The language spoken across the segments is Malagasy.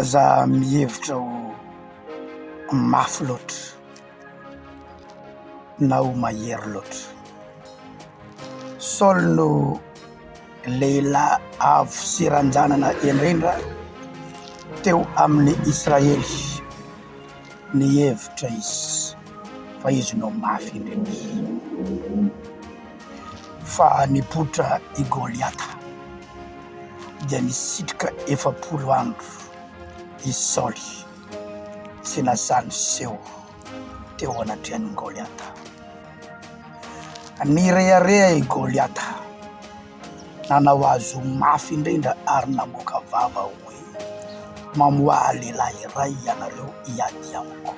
Aza mihevitra ho mafy loatra na ho mahery loatra. Saoly no lehilahy avo sy ranjanana indrindra teo amin'ny Israely. Nihevitra izy fa izy no mafy indrindra. Fa nipoitra i Goliata, dia nisitrika 40 andro i Saoly, tsy nasahy niseho teo anatrehan'i Goliata. Nirehareha i Goliata, nanao azy ho mafy indrindra ary namoaka vava hoe, Mamoaha lehilahy iray ianareo hiady amiko.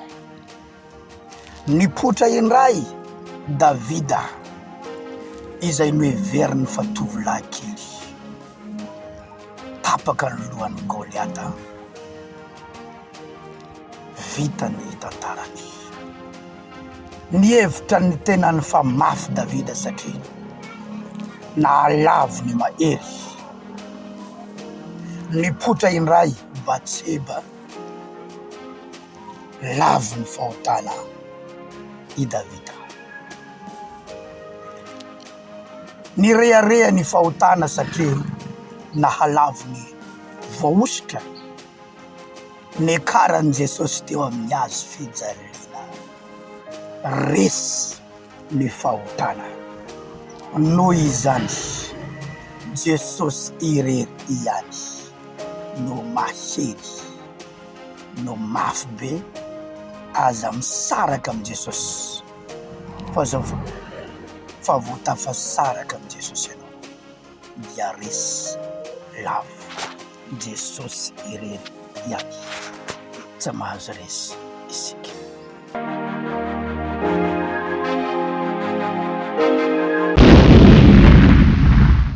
Nipoitra indray Davida, izay noheveriny fa tovolahy kely. Tapaka ny lohan'i Goliata. Vita ny tantarany. Nihevitra ny tenany fa mafy Davida satria nahalavo ny mahery. Nipoitra indray Batseba. Lavo ny fahotana i Davida. Nirehareha ny fahotana satria nahalavo ny voahosotra niakaran'i Jesosy teo amin'ny hazo fijaliana. Resy ny fahotana. Noho izany, Jesosy irery ihany no mahery. no mafy be aza misaraka amin'i Jesosy fa zao fa vao tafasaraka amin'i Jesosy ianao dia resy lavo Jesosy irery ihany tsy mahazo resy isika.